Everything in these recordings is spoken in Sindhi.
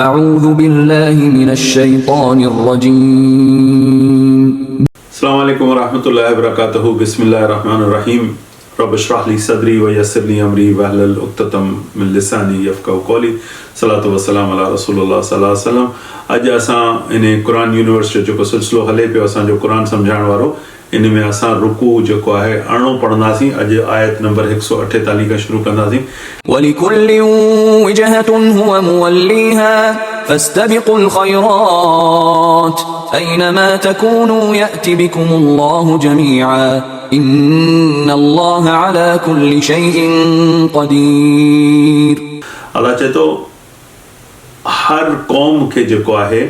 اعوذ بالله من الشيطان الرجيم. السلام عليڪم ورحمة الله وبرڪاته بسم الله الرحمن الرحيم رب اشرح لي صدري ويسر لي امري واحلل عقدة من لساني يفقهوا قولي صلوة والسلام علي رسول الله صلي الله عليه وسلم اڄ اسان انهي قرآن يونيورس جو جيڪو سلسلو هلي پيو اسان جو قرآن سمجهائڻ وارو ان ۾ اسان رڪوع جيڪو آهي ارڙهون پڙهنداسين اڄ آيت نمبر هڪ سؤ اٺيتاليهه کان شروع ڪنداسين. ولڪل وجهة هو موليها فاستبقوا الخيرات اينما تڪونوا يات بڪم الله جميعا ان الله علي ڪل شيء قدير. الله چئي ٿو هر قوم کي جيڪو آهي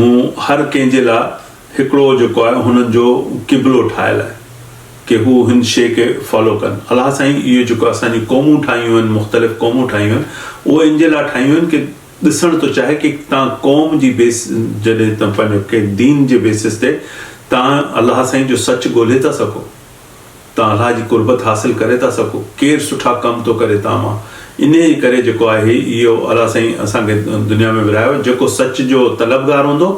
مون هر ڪنهن جي لاء هڪڙو جيڪو آهي هنن جو قبلو ٺاهيل آهي ڪي هو هن شيء کي فالو ڪن. الله سائين اهي جيڪو اسان جون قومون ٺاهيون آهن مختلف قومون ٺاهيون آهن اهي ان جي لاء ٺاهيون آهن ڪي ڏسڻ ٿو چاهي ڪي تان قوم جي بيس جڏهن تان پنهنجو ڪنهن دين جي بيسس تي تان الله سائين جو سچ ڳولهي ٿا سگهو. تان الله جي قربت حاصل ڪري ٿا سگهو، ڪير سٺا ڪم ٿو ڪري تان مان، انهيء جي ڪري جيڪو آهي اهو الله سائين اسان کي دنيا ۾ ورهايو، جيڪو سچ جو طلبگار هوندو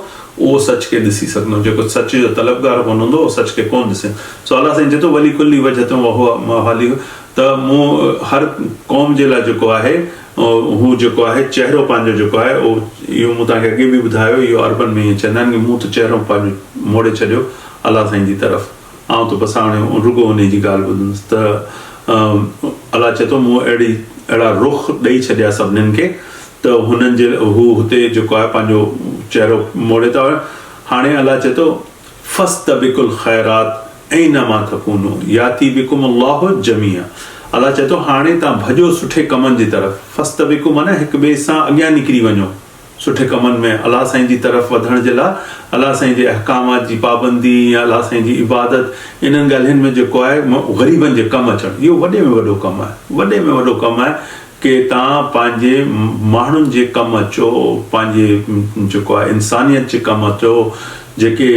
اهو سچ کي ڏسي سگهندو، جيڪو سچ جو طلبگار ڪونه هوندو اهو سچ کي ڪونه ڏسي. سو الله سائين چئي ٿو ولڪل وجهة وهو مواليه ته مون هر قوم جي لاء جيڪو آهي هو جيڪو آهي چهرو پنهنجو جيڪو آهي اهو اهو مون توهان کي اڳي به ٻڌايو اهو عربن ۾ ائين چوندا آهن ڪي مون ته چهرو پنهنجو موڙي ڇڏيو الله سائين جي طرف. آئون ته بس هاڻي رڳو انهي جي ڳالهه ٻڌندس ته الله چئي ٿو مون اهڙي اهڙا رخ ڏئي ڇڏيا سڀنين کي ته هنن جي هو هتي جيڪو آهي پنهنجو چهرو موڙي ٿا وڃن هاڻي الله چئي ٿو فاستبقوا الخيرات اينما تڪونوا ياتي بڪم الله جميعا الله چئي ٿو هاڻي تان ڀڄو سٺي ڪمن جي طرف فاستبقوا معنيٰ هڪ ٻئي سان اڳيان نڪري وڃو سٺي ڪمن ۾ الله سائين جي طرف وڌڻ جي لاء الله سائين جي احڪامات جي پابندي يا الله سائين جي عبادت انهن ڳالهين ۾ جيڪو آهي غريبن جي ڪم اچڻ اهو وڏي ۾ وڏو ڪم آهي وڏي ۾ وڏو ڪم آهي ڪي تان پنهنجي ماڻهن جي ڪم اچو پنهنجي جيڪو آهي انسانيت جي ڪم اچو جيڪي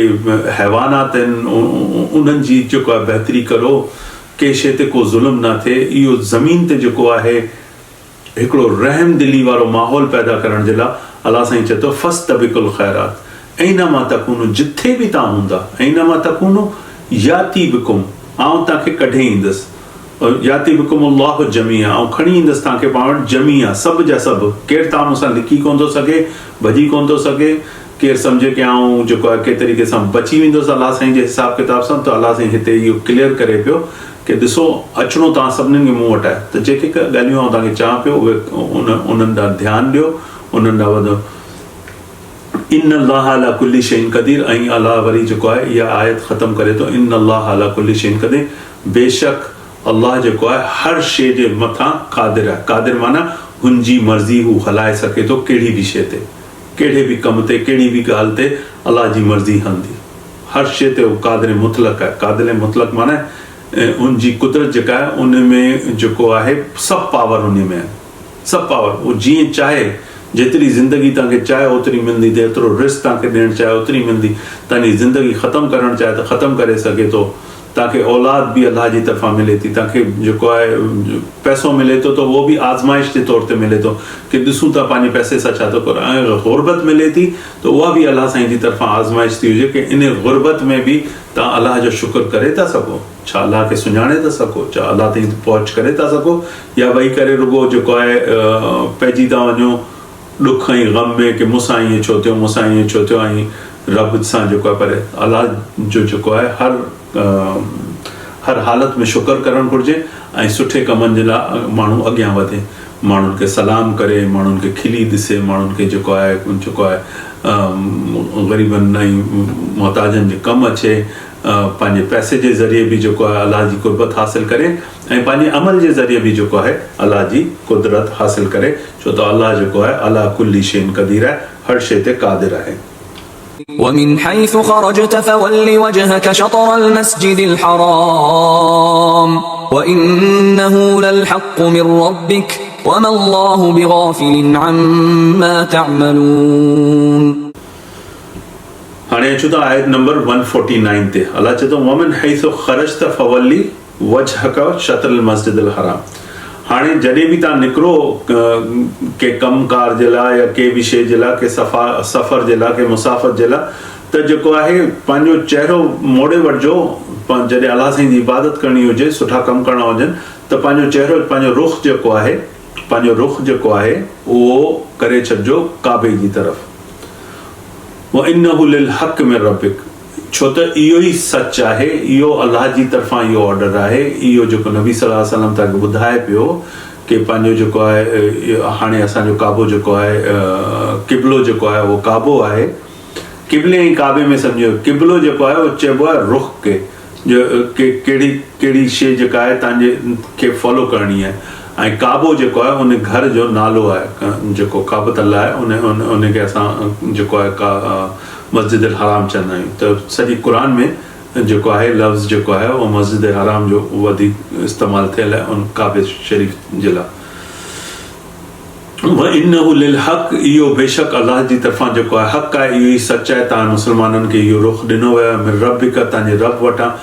حيوانات آهن انهن جي جيڪو آهي بهتري ڪرو ڪنهن شي تي ڪو ظلم نه ٿئي اهو زمين تي جيڪو آهي هڪڙو رحم دلي وارو ماحول پيدا ڪرڻ جي لاء الله سائين چئي ٿو فاستبقوا الخيرات اينما تڪونوا جٿي به توهان هوندا اينما تڪونوا ياتي بڪم آئون توهان کي ڪڍي ايندس ياتي بڪم الله جميعا آئون کڻي ايندس توهان کي پاڻ وٽ جميعا سڀ جا سڀ ڪير توهان مون سان لڪي ڪونه ٿو سگهي ڀڄي ڪونه ٿو سگهي ڪير سمجهي ڪي آئون جيڪو آهي ڪنهن طريقي سان بچي ويندس الله سائين جي حساب ڪتاب سان ته الله سائين هتي اهو ڪليئر ڪري پيو ڪي ڏسو اچڻو توهان سڀنين کي مون وٽ آهي ته جيڪي ڳالهيون آئون توهان کي چوان پيو اهي انهن ڏانهن ڌيان ڏيو انهن ڏانهن وڌو ان الله علي ڪل شيء قدير ۽ الله وري جيڪو آهي اها آيت ختم ڪري ٿو ان الله علي ڪل شيء قدير بيشڪ الله جيڪو آهي هر شيء جي مٿان قادر آهي قادر معنيٰ هن جي مرضي هو هلائي سگهي ٿو ڪهڙي به شيء تي ڪهڙي به ڪم تي ڪهڙي به ڳالهه تي الله جي مرضي هلندي. هر شيء تي هو قادر مطلق آهي. قادر مطلق معنيٰ ان جي قدرت جيڪا آهي ان ۾ جيڪو آهي سڀ پاور انهي ۾ آهي. سڀ پاور هو جيئن چاهي جيتري زندگي توهان کي چاهي اوتري ملندي جيترو رزق توهان کي ڏيڻ چاهي اوتري ملندي. توهان جي زندگي ختم ڪرڻ چاهي ته ختم ڪري سگهي ٿو. توهان کي اولاد به الله جي طرفان ملي ٿي، توهان کي جيڪو آهي پئسو ملي ٿو ته اهو به آزمائش جي طور تي ملي ٿو ڪي ڏسون ٿا پنهنجي پئسي سان ڇا ٿو ڪرو ۽ غربت ملي ٿي ته اها به الله سائين جي طرفان آزمائش ٿي هجي ڪي ان غربت ۾ به توهان الله جو شڪر ڪري ٿا سگهو، ڇا الله کي سڃاڻي ٿا سگهو، ڇا الله تائين پهچ ڪري ٿا سگهو يا ويهي ڪري رڳو جيڪو آهي پئجي ٿا وڃو. ڏک ۽ غم ۾ ڪي مون سان ائين ڇو ٿيو، مون سان ائين ڇو ٿيو ۽ رب سان جيڪو آهي پر الله جو جيڪو آهي هر هر حالت ۾ شڪر ڪرڻ گهرجي ۽ سٺي ڪمن جي لاء ماڻهو اڳيان وڌي ماڻهن کي سلام ڪري ماڻهن کي کلي ڏسي ماڻهن کي جيڪو آهي جيڪو آهي غريبن ۽ محتاجن جي ڪم اچي پنهنجي پئسي جي ذريعي به جيڪو آهي الله جي قربت حاصل ڪري ۽ پنهنجي عمل جي ذريعي به جيڪو آهي الله جي قدرت حاصل ڪري ڇو ته الله جيڪو آهي عليٰ ڪل شيء قدير آهي هر شيء تي قادر آهي. ومن حيث خرجت فول وجهك شطر المسجد الحرام وانه للحق من ربك وما الله بغافل عما تعملون. هاڻي اچون ٿا آيت نمبر 149 تي الله چئي ٿو ومن حيث خرجت فولي وجهك شطر المسجد الحرام. هاڻي جڏهن به توهان نڪرو ڪنهن ڪم ڪار جي لاء يا ڪنهن به شيء جي لاء ڪنهن صفا سفر جي لاء ڪنهن مسافت جي لاء ته جيڪو آهي پنهنجو چهرو موڙي وٺجو جڏهن الله سائين جي عبادت ڪرڻي هجي سٺا ڪم ڪرڻا هجن ته پنهنجو چهرو پنهنجو رخ جيڪو آهي پنهنجو رخ جيڪو آهي اهو ڪري ڇڏجو ڪعبي جي طرف وانه للحق من ربک ڇو ته اهو ئي سچ آهي، اهو الله جي طرفان اهو آرڊر آهي، اهو جيڪو نبي صلي الله عليه وسلم توهان کي ٻڌائي پيو ڪي پنهنجو جيڪو آهي هاڻي اسان جو ڪعبو جيڪو آهي قبلو جيڪو آهي اهو ڪعبو آهي، قبلي ۽ ڪعبي ۾ سمجهو قبلو جيڪو آهي اهو چئبو آهي رخ کي جو ڪي ڪهڙي ڪهڙي شيء جيڪا آهي توهان جي کي فالو ڪرڻي آهي ۽ ڪعبو جيڪو آهي ان گهر جو نالو آهي جيڪو ڪعبة الله آهي ان ان کي اسان جيڪو آهي ڪا مسجد الحرام چوندا آهيون ته سڄي قرآن ۾ جيڪو آهي لفظ جيڪو آهي اهو مسجد حرام جو وڌيڪ استعمال ٿيل آهي ان ڪعبي شريف جي لاء. وانه للحق اهو بيشڪ الله جي طرفان جيڪو آهي حق آهي اهو ئي سچ آهي توهان مسلمانن کي اهو رخ ڏنو ويو آهي من ربک توهان جي رب وٽان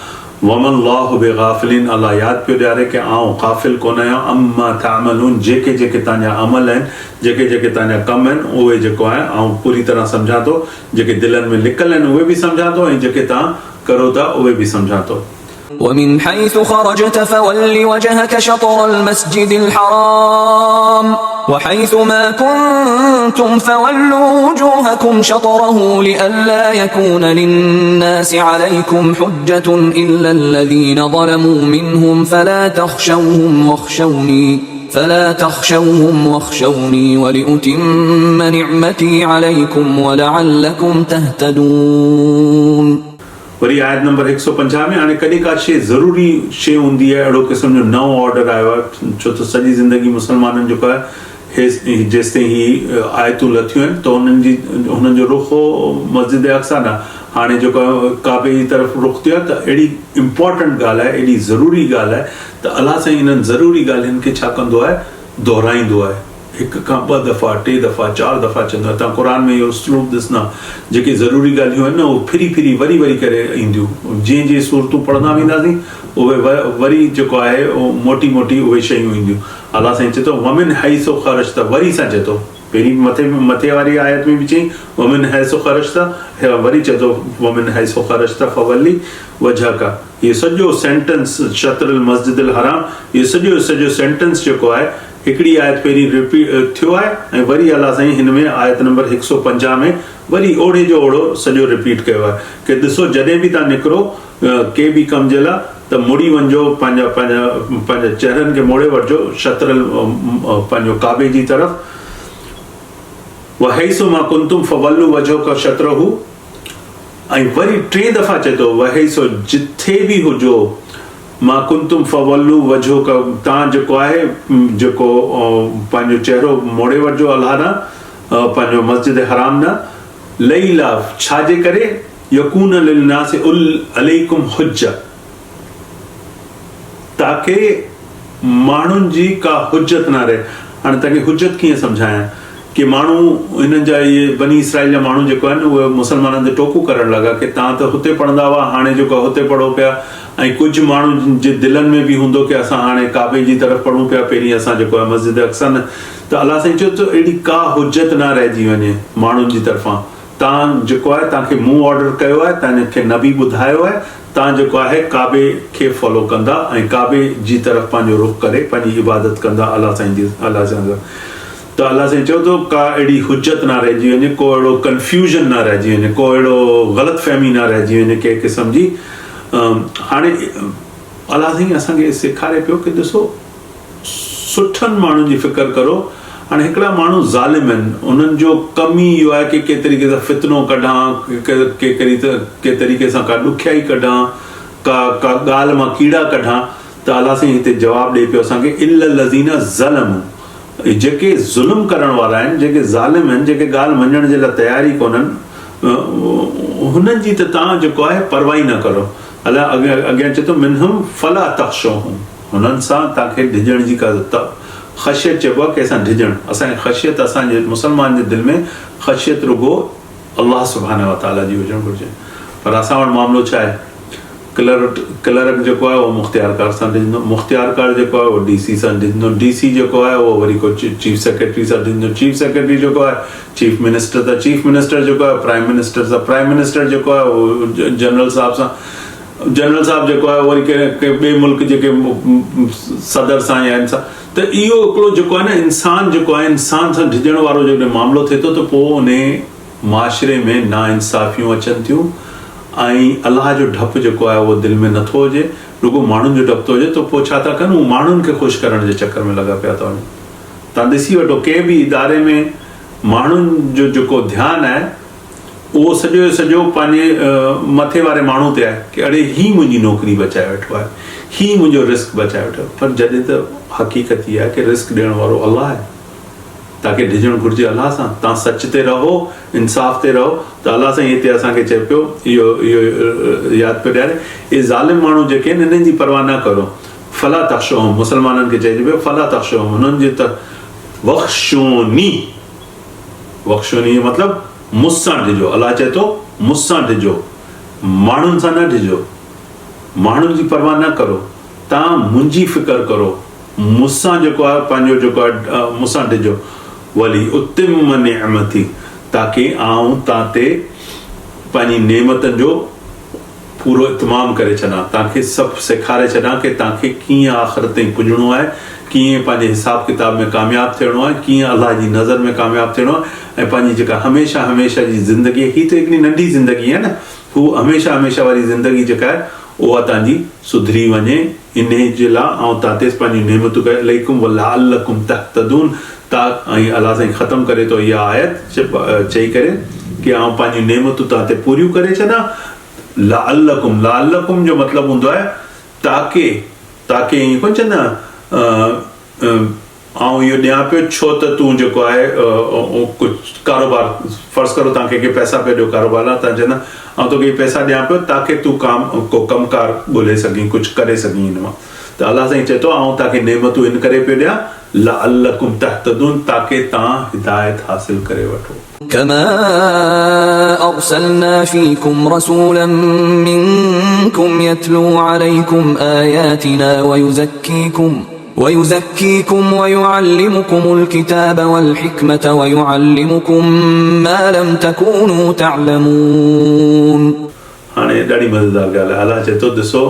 وما الله بغافل الله ياد پيو ڏياري ڪه آئون غافل ڪونه آهيان عما تعملون جيڪي جيڪي توهان جا عمل آهن جيڪي جيڪي توهان جا ڪم آهن اهي جيڪو آهي آئون پوري طرح سمجهان ٿو جيڪي دلن ۾ لڪل آهن اهي به سمجهان ٿو ۽ جيڪي توهان ڪرو ٿا اهي به سمجهان ٿو. ومن حيث خرجت فول وجهك شطر المسجد الحرام وحيث ما كنتم فولوا وجوهكم شطره لئلا يكون للناس عليكم حجة إلا الذين ظلموا منهم فلا تخشوهم واخشوني فلا تخشوهم واخشوني ولأتم نعمتي عليكم ولعلكم تهتدون. وري آيت نمبر هڪ سؤ 50 ۾ هاڻي ڪڏهن ڪا شيء ضروري شيء هوندي آهي اهڙو قسم جو نئون آرڊر آيو آهي ڇو ته سڄي زندگي مسلمانن جيڪو آهي هيس جيستائين هي آيتون لٿيون آهن ته انهن جي هنن جو رخ هو مسجد اقصيٰ ڏانهن هاڻي جيڪو آهي ڪعبي جي طرف رخ ٿيو آهي ته اهڙي امپارٽنٽ ڳالهه آهي ايڏي ضروري ڳالهه آهي ته الله سائين انهن ضروري ڳالهين کي ڇا ڪندو آهي دهرائيندو آهي هڪ کان ٻه دفعا، ٽي دفعا، چار دفعا چوندو آهي. توهان قرآن ۾ اهو اسلوب ڏسندا، جيڪي ضروري ڳالهيون آهن نه اهي ڦري ڦري وري وري ڪري اينديون. جيئن جيئن سورتون پڙهندا وينداسين اهي وري جيڪو آهي موٽي موٽي اهي شيون اينديون. الله سائين چئي ٿو ومن حيث خرجت وري سان چئي ٿو پهرين مٿي مٿي واري آيت ۾ به چيائين ومن حيث خرجت وري چئي ٿو ومن حيث خرجت فولي وجهک اهو سڄو سينٽنس شطر المسجد الحرام اهو سڄو سڄو سينٽنس جيڪو آهي هڪڙي آيت پهرين رپيٽ ٿيو آهي ۽ وري الله سائين هن ۾ آيت نمبر 150 ۾ وري اوڙي جو اوڙو سڄو رپيٽ ڪيو آهي ڪي ڏسو جڏهن به توهان نڪرو ڪي به ڪم جي لاء ته مڙي وڃجو پنهنجا پنهنجا پنهنجا چهرن کي موڙي وٺجو شطر پنهنجو ڪعبي جي طرف وحيث ما ڪنتم فولوا وجهک شطره ۽ وري ٽين دفعا چئي ٿو وحيث جٿي به هجو ما ڪنتم فولوا وجهک تان جيڪو آهي جيڪو پنهنجو چهرو موڙي وٺجو الله ڏانهن پنهنجو مسجد حرام ڏانهن لئلا ڇا جي ڪري يڪون للناس عليڪم حجه تاڪه ماڻهن جي ڪا حجت نه رهي هاڻي توهان کي حجت ڪيئن سمجهايان ڪي ماڻهو هنن جا اهي بني اسرائيل جا ماڻهو جيڪو آهن اهي مسلمانن تي ٽوڪون ڪرڻ لڳا ڪي توهان ته هتي پڙهندا هئا هاڻي جيڪو آهي هتي پڙهو پيا ۽ ڪجهه ماڻهن جي دلن ۾ به هوندو ڪي اسان هاڻي ڪعبي جي طرف پڙهون پيا پهرين اسان جيڪو آهي مسجد اقصيٰ نه ته الله سائين چيو ته اهڙي ڪا حجت نه رهجي وڃي ماڻهن جي طرفان تان جيڪو آهي تان کي مون آرڊر ڪيو آهي تان کي نبي ٻڌايو آهي تان جيڪو آهي ڪعبي کي فالو ڪندا ۽ ڪعبي جي طرف پنهنجو رخ ڪري پنهنجي عبادت ڪندا الله سائين جي الله سائين سان ته الله سائين چيو ته ڪا اهڙي حجت نه رهجي وڃي ڪو اهڙو ڪنفيوزن نه رهجي وڃي ڪو اهڙو غلط فهمي نه رهجي وڃي ڪنهن قسم جي هاڻي الله سائين اسان کي سيکاري پيو ڪي ڏسو سٺن ماڻهن جي فڪر ڪرو. هاڻي هڪڙا ماڻهو ظالم آهن، انهن جو ڪم ئي اهو آهي ڪي ڪنهن طريقي سان فتنو ڪڍان، ڪنهن طريقي سان ڪا ڏکيائي ڪڍان، ڪا ڪا ڳالهه مان ڪيڙا ڪڍان ته الله سائين هتي جواب ڏئي پيو اسان کي الا الذين ظلموا جيڪي ظلم ڪرڻ وارا آهن، جيڪي ظالم آهن، جيڪي ڳالهه مڃڻ جي لاء تيار ئي ڪونهن، هنن جي ته توهان جيڪو آهي پرواهه ئي نه ڪرو. الله اڳيان چئي ٿو منهم فلا تخشوهم. هنن سان توهان کي ڊڄڻ جي ڪا ضرورت خشيت چئبو آهي ڪنهن سان ڊڄڻ اسان کي خشيت اسان جي مسلمان جي دل ۾ خشيت رڳو الله سبحانه وتعاليٰ جي هجڻ گهرجي پر اسان وٽ معاملو ڇا آهي ڪلرڪ ڪلرڪ جيڪو آهي اهو مختيارڪار سان ڊڄندو، مختيارڪار جيڪو آهي اهو ڊي سي سان ڊڄندو، ڊي سي جيڪو آهي اهو وري ڪو چيف سيڪريٽري سان ڊڄندو، چيف سيڪريٽري جيڪو آهي چيف منسٽر سان، چيف منسٽر جيڪو آهي پرائم منسٽر سان، پرائم منسٽر جيڪو آهي اهو جنرل صاحب سان، جنرل صاحب جيڪو آهي وري ڪنهن ٻئي ملڪ جي ڪنهن صدر سان يا ان سان ته اهو هڪڙو جيڪو آهي نه انسان جيڪو آهي انسان سان ڊڄڻ وارو جيڪڏهن معاملو ٿئي ٿو ته پوء انهي معاشري ۾ ناانصافيون اچن ٿيون ۽ الله جو ڊپ جيڪو آهي اهو دل ۾ نٿو هجي رڳو ماڻهن جو ڊپ ٿو هجي ته پوء ڇا ٿا ڪن هو ماڻهن کي خوش ڪرڻ جي چڪر ۾ لڳا پيا ٿا وڃن تان ڏسي وٺو ڪنهن به اداري ۾ ماڻهن جو جيڪو ڌيان آهي اهو سڄو جو سڄو پنهنجي مٿي واري ماڻهو تي آهي ڪي اڙي هي منهنجي نوڪري بچائي ويٺو آهي هي منهنجو رزق بچائي ويٺو آهي پر جڏهن ته حقيقت هي آهي ڪي رزق ڏيڻ وارو الله آهي تان کي ڊڄڻ گهرجي الله سان تان سچ تي رهو انصاف تي رهو ته الله سائين هتي اسان کي چئي پيو اهو اهو ياد پيو ڏياري اهي ظالم ماڻهو جيڪي آهن انهن جي پرواهه نه ڪرو فلا تخشوهم مسلمانن کي چئجي پيو فلا تخشوهم انهن جي ته وخشوني وخشوني جو مطلب مون سان ڊڄو الله چئي ٿو مون سان ڊڄو ماڻهن سان نه ڊڄو ماڻهن جي پرواهه نه ڪرو تان منهنجي فڪر ڪرو مون سان جيڪو آهي پنهنجو جيڪو آهي مون سان ڊڄو ولي اتم نعمتي تاڪي آئون تان تي پنهنجي نعمتن جو پورو اتمام ڪري ڇڏان تان کي سڀ سيکاري ڇڏان ڪي تان کي ڪيئن آخرت تائين پڄڻو آهي ڪيئن پنهنجي حساب ڪتاب ۾ ڪامياب ٿيڻو آهي ڪيئن الله جي نظر ۾ ڪامياب ٿيڻو آهي ۽ پنهنجي جيڪا هميشه هميشه جي زندگي هي ته هڪڙي ننڍي زندگي آهي نه هو هميشه هميشه واري زندگي جيڪا آهي اها تان جي سڌري وڃي انهيء جي لاء آئون تان تيس پنهنجون نعمتون ڪري عليڪم ولعلڪم تهتدون تا ۽ الله سائين ختم ڪري ٿو اها آيت چئي ڪري ڪي آئون پنهنجون نعمتون تان تي پوريون ڪري ڇڏان لعلڪم لعلڪم جو مطلب هوندو آهي تاڪي تاڪي ائين ڪونه چوندا آئون اهو ڏيان پيو ڇو ته تون جيڪو آهي ڪجهه ڪاروبار فرض ڪرو توهان ڪنهن کي پئسا پيا ڏيو ڪاروبار لاء توهان چوندا آئون توکي اهي پئسا ڏيان پيو تاڪه تون ڪام ڪو ڪم ڪار ڳولي سگهين ڪجهه ڪري سگهين هن مان ته الله سائين چئي ٿو آئون توهان کي نعمتون ان ڪري پيو ڏيان لعلڪم تهتدون تاڪه توهان هدايت حاصل ڪري وٺو. ڪما ارسلنا فيڪم رسولا منڪم يتلو عليڪم آياتنا ويزڪيڪم ويزڪيڪم ويعلمڪم الڪتاب والحڪمة ويعلمڪم ما لم تڪونوا تعلمون. هاڻي ڏاڍي مزيدار ڳالهه آهي الله چئي ٿو ڏسو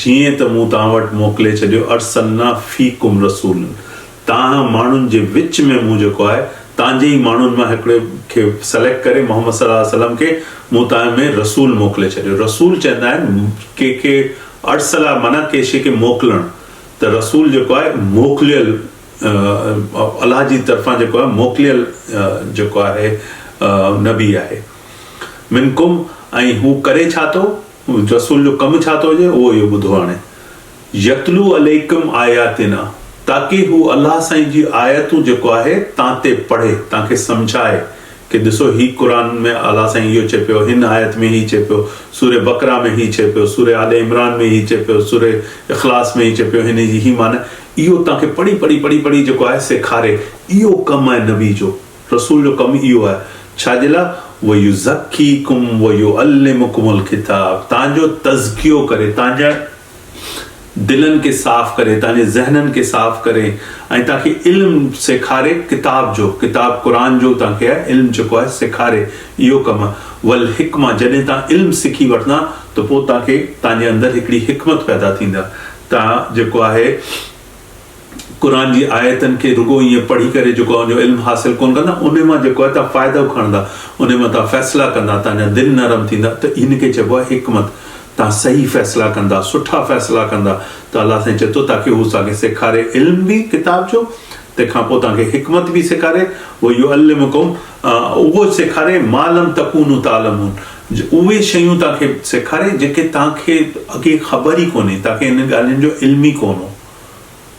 جيئن ته مون توهان وٽ موڪلي ڇڏيو ارسلنا فيڪم رسولا توهان ماڻهن جي وچ ۾ مون جيڪو آهي توهان جي ئي ماڻهن مان هڪڙي کي سليڪٽ ڪري محمد صلي الله عليه وسلم کي مون توهان ۾ رسول موڪلي ڇڏيو رسول چوندا آهن ڪنهن کي ارسل معنيٰ ڪنهن شيء کي موڪلڻ ته رسول جيڪو آهي موڪليل الله جي طرفان جيڪو آهي موڪليل جيڪو آهي نبي آهي منڪم ۽ هو ڪري ڇا ٿو رسول جو ڪم ڇا ٿو هجي اهو اهو ٻڌو هاڻي يتلو عليڪم آياتنا تاڪي هو الله سائين جي آيتون جيڪو آهي تان تي پڙهي تان کي سمجهائي ڪي ڏسو هي قرآن ۾ الله سائين اهو چئي پيو هن آيت ۾ هي چئي پيو سوره بقره ۾ هي چئي پيو سوره آل عمران ۾ هي چئي پيو سوره اخلاص ۾ هي چئي پيو هن جي هي معنيٰ اهو تان کي پڙهي پڙهي پڙهي پڙهي جيڪو آهي سيکاري اهو ڪم آهي نبي جو رسول جو ڪم اهو آهي ڇا جي لاء ويزڪيڪم ويعلمڪم الڪتاب تان جو تزڪيو ڪري تان جا دلن کي صاف ڪري تان جي ذهنن کي صاف ڪري ۽ تان کي علم سيکاري ڪتاب جو ڪتاب قرآن جو تان کي علم جيڪو آهي سيکاري اهو ڪم والحڪمه جڏهن تان علم سکي وٺندا ته پوء تان کي تان جي اندر هڪڙي حڪمت پيدا ٿيندا تان جيڪو آهي قرآن جي آيتن کي رڳو ائين پڙهي ڪري جيڪو آهي ان جو علم حاصل ڪونه ڪندا ان مان جيڪو آهي تان فائدو کڻندا ان مان تان فيصلا ڪندا تان جا دل نرم ٿيندا ته ان کي چئبو آهي حڪمت تان صحيح فيصلا ڪندا سٺا فيصلا ڪندا ته الله سائين چئي ٿو تاڪه هو اسان کي سيکاري علم به ڪتاب جو تنهن کان پوء تان کي حڪمت به سيکاري ويعلمڪم اهو سيکاري ما لم تڪونوا تعلمون اهي شيون تان کي سيکاري جيڪي تان کي اڳي خبر ئي ڪونهي تان کي انهن ڳالهين جو علم ئي ڪونه هو.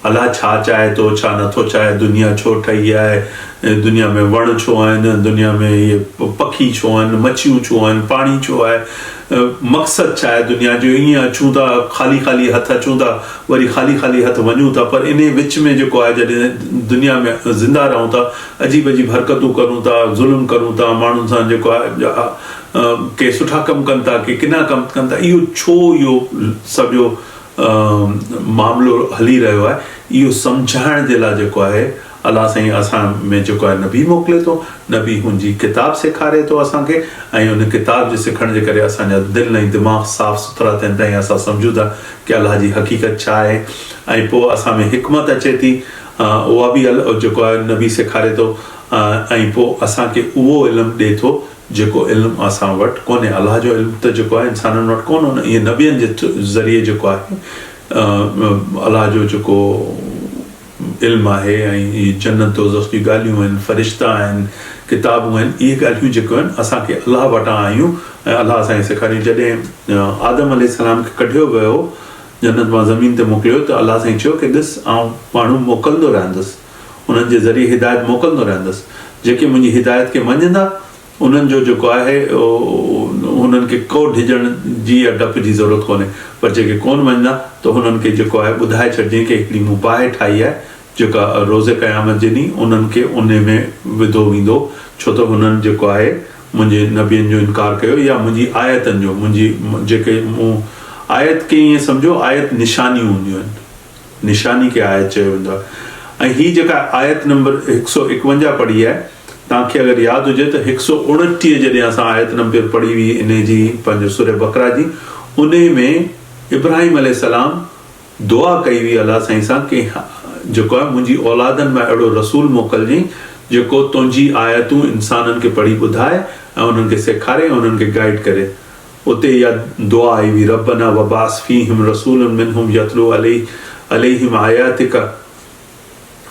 الله ڇا چاهي ٿو ڇا نٿو چاهي، دنيا ڇو ٺهي آهي، دنيا ۾ وڻ ڇو آهن، دنيا ۾ اهي پکي ڇو آهن، مڇيون ڇو آهن، پاڻي ڇو آهي، مقصد ڇا آهي دنيا جو، ائين اچون ٿا خالي خالي هٿ اچون ٿا وري خالي خالي هٿ وڃون ٿا پر انهي وچ ۾ جيڪو آهي جڏهن دنيا ۾ زنده رهون ٿا عجيب عجيب حرڪتون ڪرون ٿا، ظلم ڪرون ٿا، ماڻهن سان جيڪو آهي ڪي سٺا ڪم ڪن ٿا ڪي ڪنا ڪم ڪن ٿا اهو ڇو اهو سڄو معاملو هلي رهيو آهي اهو سمجهائڻ جي لاء جيڪو آهي الله سائين اسان ۾ جيڪو آهي نبي موڪلي ٿو نبي هن جي ڪتاب سيکاري ٿو اسان کي ۽ ان ڪتاب جي سکڻ جي ڪري اسان جا دل ۽ دماغ صاف سٿرا ٿين ٿا ۽ اسان سمجهون ٿا ڪي الله جي حقيقت ڇا آهي ۽ پوء اسان ۾ حڪمت اچي ٿي اها به جيڪو آهي نبي سيکاري ٿو ۽ پوء اسان کي اهو علم ڏي ٿو جيڪو علم اسان وٽ ڪونهي، الله جو علم ته جيڪو آهي انسانن وٽ ڪونه هو نه اهي نبين جي ذريعي جيڪو آهي الله جو جيڪو علم آهي ۽ اهي جنت دوزخ جون ڳالهيون آهن، فرشتا آهن، ڪتابون آهن، اهي ڳالهيون جيڪو آهن اسان کي الله وٽان آيون ۽ الله اسان کي سيکاريون. جڏهن آدم عليه السلام کي ڪڍيو ويو جنت مان زمين تي موڪليو ته الله سائين چيو ڪي ڏس آئون ماڻهو موڪلندو رهندس انهن جي ذريعي هدايت موڪلندو رهندس، جيڪي منهنجي هدايت کي مڃيندا، انهن جو جيڪو آهي، انهن کي ڪو ڊڄڻ جي يا ڊپ جي ضرورت ڪونهي، پر جيڪي ڪونه مڃيندا ته هنن کي جيڪو آهي ٻڌائي ڇڏجين ڪي هڪڙي مون باهه ٺاهي آهي، جيڪا روز قيامت جي ڏينهن انهن کي انهي ۾ وڌو ويندو، ڇو ته هنن جيڪو آهي منهنجي نبين جو انڪار ڪيو يا منهنجي آيتن جو، منهنجي جيڪي مون آيت کي ائين سمجهو آيت نشانيون هونديون آهن. نشاني کي آيت چيو ويندو آهي ۽ هي جيڪا آيت نمبر هڪ سؤ ايڪونجاهه پڙهي آهي توهان کي اگر ياد هجي ته هڪ سؤ اڻٽيهه جڏهن اسان آيت نمبر پڙهي هئي انهي جي پنهنجو سوره بقره جي انهي ۾ ابراهيم عليه السلام دعا ڪئي هئي الله سائين سان ڪي جيڪو آهي منهنجي اولادن مان اهڙو رسول موڪلجين جيڪو تنهنجي آيتون انسانن کي پڙهي ٻڌائي ۽ انهن کي سيکاري ۽ انهن کي گائيڊ ڪري اتي اها دعا آئي هئي، ربنا وابعث فيهم رسولا منهم يتلو عليهم آياتڪ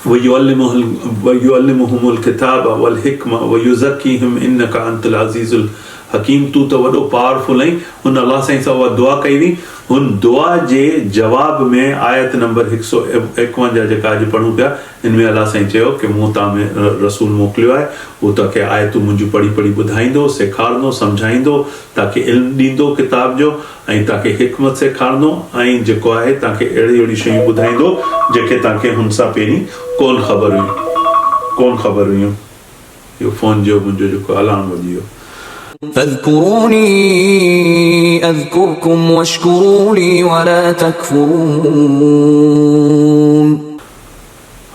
ويعلمهم الڪتاب والحڪمة ويزڪيهم انڪ انت العزيز الحڪيم تون ته وڏو پاورفل آهين. هن الله سائين سان اها دعا ڪئي هئي. هن دعا جي جواب ۾ آيت نمبر هڪ سؤ ايڪونجاهه جيڪا اڄ پڙهون پيا ان ۾ الله سائين چيو ڪي مون توهان ۾ رسول موڪليو آهي هو توهان کي آيتون منهنجون پڙهي پڙهي ٻڌائيندو، سيکارندو، سمجهائيندو، توهان کي علم ڏيندو ڪتاب جو ۽ توهان کي حڪمت سيکارندو ۽ جيڪو آهي توهان کي اهڙيون اهڙيون شيون ٻڌائيندو جيڪي توهان کي هن سان پهرين ڪونه خبر هيون ڪونه خبر هيون. اهو فون جو منهنجو جيڪو الارم وڄي ويو. فاذڪروني اذڪرڪم واشڪروا لي ولا تڪفرون.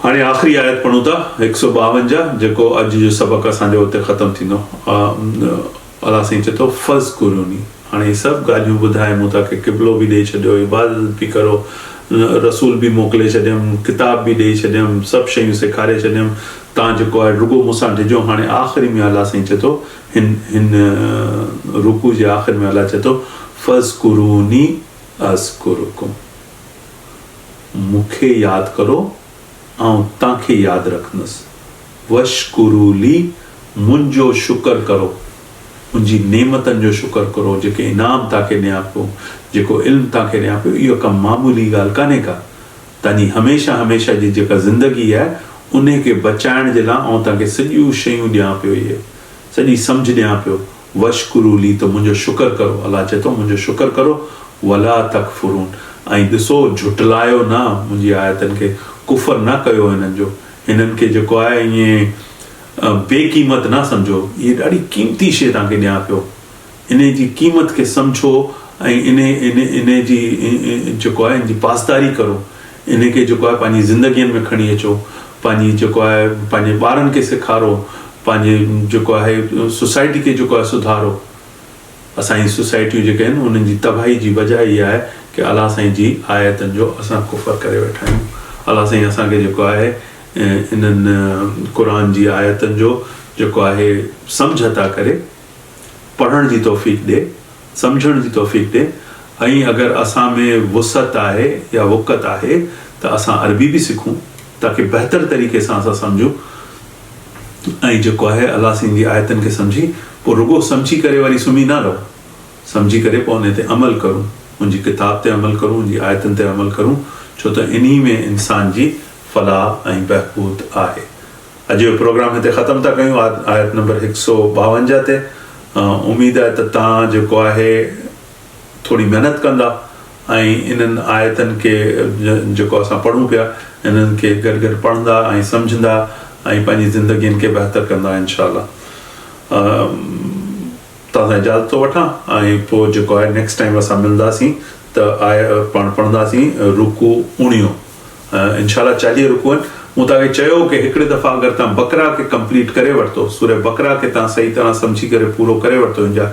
هاڻي آخري آيت پڙهون ٿا هڪ سؤ ٻاونجاهه جيڪو اڄ جو سبق اسان جو اتي ختم ٿيندو. الله سائين چئي ٿو فاذڪروني هاڻي هي سڀ ڳالهيون ٻڌائي مون توهان کي قبلو به ڏئي ڇڏيو عبادت به ڪرو رسول به موڪلي ڇڏيم ڪتاب به ڏئي ڇڏيم سڀ شيون سيکاري ڇڏيم توهان جيڪو آهي رڳو مون سان ڊڄو هاڻي آخري ۾ الله سائين چئي ٿو هن هن رڪوع جي آخر ۾ الله چئي ٿو فاذڪروني اذڪرڪم مون کي ياد ڪرو آئون توهان کي ياد رکندس واشڪروا لي منهنجو شڪر ڪرو، منهنجي نعمتن جو شڪر ڪرو، جيڪي انعام توهان کي ڏيان پيو، جيڪو علم توهان کي ڏيان پيو، اهو ڪا معمولي ڳالهه ڪانهي ڪا. توهان جي هميشه هميشه جي جيڪا زندگي آهي، انهي کي بچائڻ جي لاء آئون توهان کي سڄيون شيون ڏيان پيو، اهي سڄي سمجهه ڏيان پيو، واشڪروا لي ته منهنجو شڪر ڪرو، الله چئي ٿو منهنجو شڪر ڪرو، ولا تڪفرون ۽ ڏسو جهٽلايو نه منهنجي آيتن کي، ڪفر نه ڪيو هنن جو، هنن کي جيڪو آهي ائين بي قيمت نه سمجهو، هيء ڏاڍي قيمتي شيء توهان کي ڏيان پيو، انهي جي قيمت کي سمجهو ۽ انهي انهي جي جيڪو آهي ان جي پاسداري ڪرو، انهي کي جيڪو آهي پنهنجي زندگين ۾ کڻي اچو، پنهنجي جيڪو آهي پنهنجي ٻارن کي سيکارو، پنهنجي جيڪو آهي سوسائٽي کي جيڪو آهي سڌارو. اسان جي سوسائٽيون جيڪي آهن انهن جي تباهي جي وجه اها آهي ڪي الله سائين جي آيتن جو اسان ڪفر ڪري ويٺا آهيون. الله سائين اسان کي جيڪو آهي انهن قرآن جي آيتن جو جيڪو آهي سمجهه عطا ڪري، پڙهڻ جي توفيق ڏي، سمجهڻ جي توفيق ڏي ۽ اگر اسان ۾ وسعت آهي يا وقت آهي ته اسان عربي به سکون تاڪه بهتر طريقي سان اسان سمجهون ۽ جيڪو آهي الله سائين جي آيتن کي سمجهي پوء رڳو سمجهي ڪري وري سمهي نه رهو سمجهي ڪري پوء انهي تي عمل ڪرون ان جي ڪتاب تي عمل ڪرون ان جي آيتن تي عمل ڪرون. ڇو ته انهي ۾ انسان جي فلاح ۽ بهبود آهي. اڄ جو پروگرام هتي ختم ٿا ڪيون آيت نمبر 152 تي. اميد آهي ته توهان جيڪو آهي ٿوري محنت ڪندا ۽ انهن آيتن کي جيڪو اسان پڙهون پيا انهن کي گڏ گڏ پڙهندا ۽ سمجهندا ۽ پنهنجي زندگين کي بهتر ڪندا انشاء الله. توهان سان اجازت ٿو وٺان ۽ پوء جيڪو آهي نيڪسٽ ٽائيم اسان ملنداسين ته آء پاڻ پڙهنداسين رڪوع اوڻيهون انشاء الله 40 رڪوع آهن مون توهان کي چيو ڪي هڪڙي دفعا اگر توهان بقره کي ڪمپليٽ ڪري ورتو سوره بقره کي توهان صحيح طرح سمجهي ڪري پورو ڪري ورتو ان جا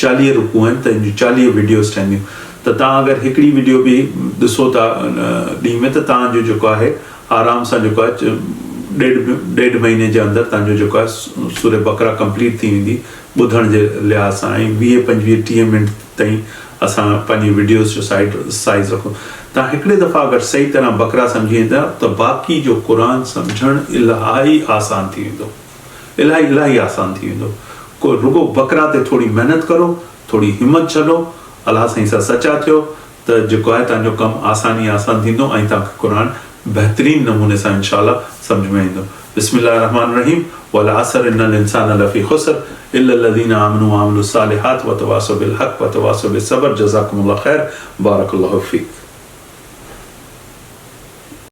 40 رڪوع آهن ته ان جون 40 وڊيوز ٺهنديون ته توهان اگر هڪڙي وڊيو به ڏسو ٿا ڏينهن ۾ ته توهان جو جيڪو آهي آرام سان جيڪو آهي ڏيڍ ڏيڍ مهيني جي اندر توهان جو جيڪو آهي سوره بقره ڪمپليٽ ٿي ويندي ٻڌڻ جي لحاظ سان ۽ 20 25 30 منٽ تائين اسان پنهنجي وڊيوز جو سائيڊ سائيز رکون تان هڪڙي دفعا اگر صحيح طرح بقره سمجهي ويندا ته باقي جو قرآن سمجهڻ الاهي آسان ٿي ويندو الاهي الاهي آسان ٿي ويندو ڪو رڳو بقره تي ٿوري محنت ڪرو ٿوري همت ڇڏو الله سائين سان سچا ٿيو ته جيڪو آهي توهان جو ڪم آسان ئي آسان ٿيندو ۽ توهان کي قرآن بهترين نموني سان انشاء الله سمجهه ۾ ايندو. بسم الله الرحمن الرحيم والعصر ان الانسان لفي خسر الا الذين آمنوا وعملوا الصالحات وتواصوا بالحق وتواصوا بالصبر جزاڪم الله خير بارڪ الله فيڪ.